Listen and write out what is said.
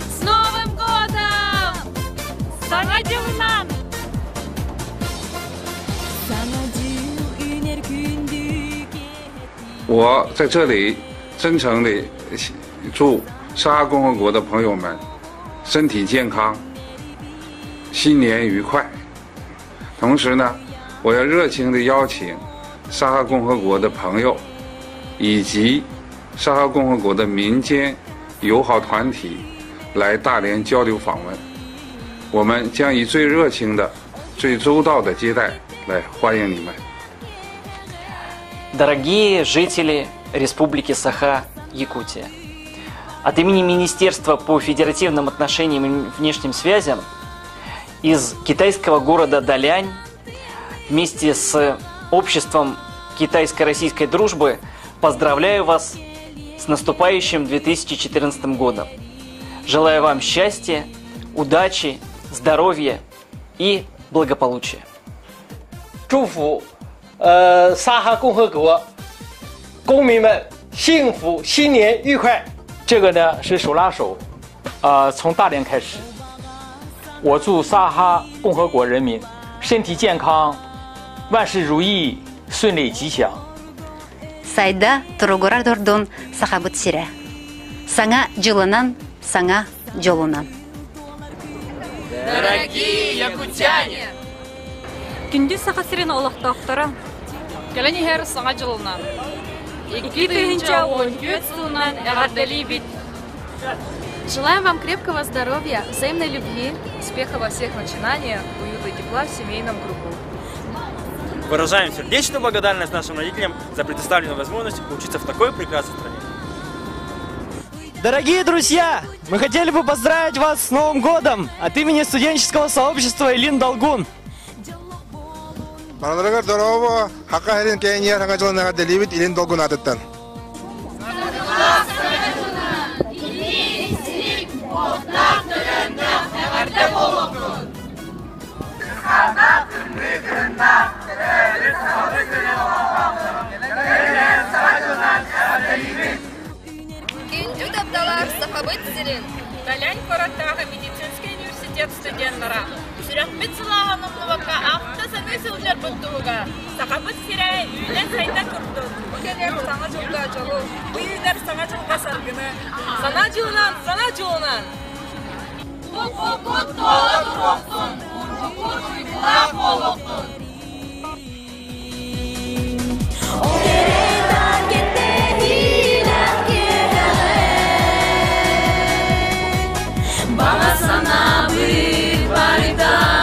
С Новым годом! Саҥа дьылынан! 我在这里真诚地祝沙哈共和国的朋友们身体健康，新年愉快。同时呢，我要热情地邀请沙哈共和国的朋友以及沙哈共和国的民间友好团体来大连交流访问。我们将以最热情的、最周到的接待来欢迎你们。 Дорогие жители Республики Саха-Якутия, от имени Министерства по федеративным отношениям и внешним связям из китайского города Далянь вместе с обществом китайско-российской дружбы поздравляю вас с наступающим 2014 годом. Желаю вам счастья, удачи, здоровья и благополучия. 祝福，沙哈共和国公民们幸福，新年愉快。这个呢是手拉手，从大连开始。我祝沙哈共和国人民身体健康，万事如意，顺利吉祥。 Сайда туругура турдун Сахабыт сирэ. Саҥа дьылынан, саҥа дьолунан. Дорогие якутяне! Күндү Саха сирин олохтоохторо. Кэлэн иһэр Саҥа дьылынан. 2014 сылынан эҕэрдэлиибит. Желаем вам крепкого здоровья, взаимной любви, успеха во всех начинаниях, уюта и тепла в семейном кругу. Выражаем сердечную благодарность нашим родителям за предоставленную возможность учиться в такой прекрасной стране. Дорогие друзья, мы хотели бы поздравить вас с Новым годом от имени студенческого сообщества Илин Долгун. Барыларыгар дорообо, Саха сирин киэҥ Саҥа дьылынан эҕэрдэлиибит Илин Долгун аатыттан. Эҕэрдэ буолуохтун! Кыһааннаах тымныы кыһыннаах, төрөөбүт Сахабыт сирин олохтоохторун кэлэн Саҥа дьылынан эҕэрдэлиибит! Күндү тапталлаах Сахабыт сирин! Далянь куораттааҕы медицинскэй университет студеннара сүрэхпит сылааһын умнубакка ахта саныы сылдьарбыт туһугар Сахабыт сирэ үүнэн-сайдан турдун! Бу кэлэр Саҥа дьылга дьолу, бу үүнэр Саҥа дьылга саргыны! Саҥа дьылынан, саҥа дьолунан! Туппуккут туола туруохтун, уруккут уйгулаах буолуохтун! Баҕа санаабыт барыта.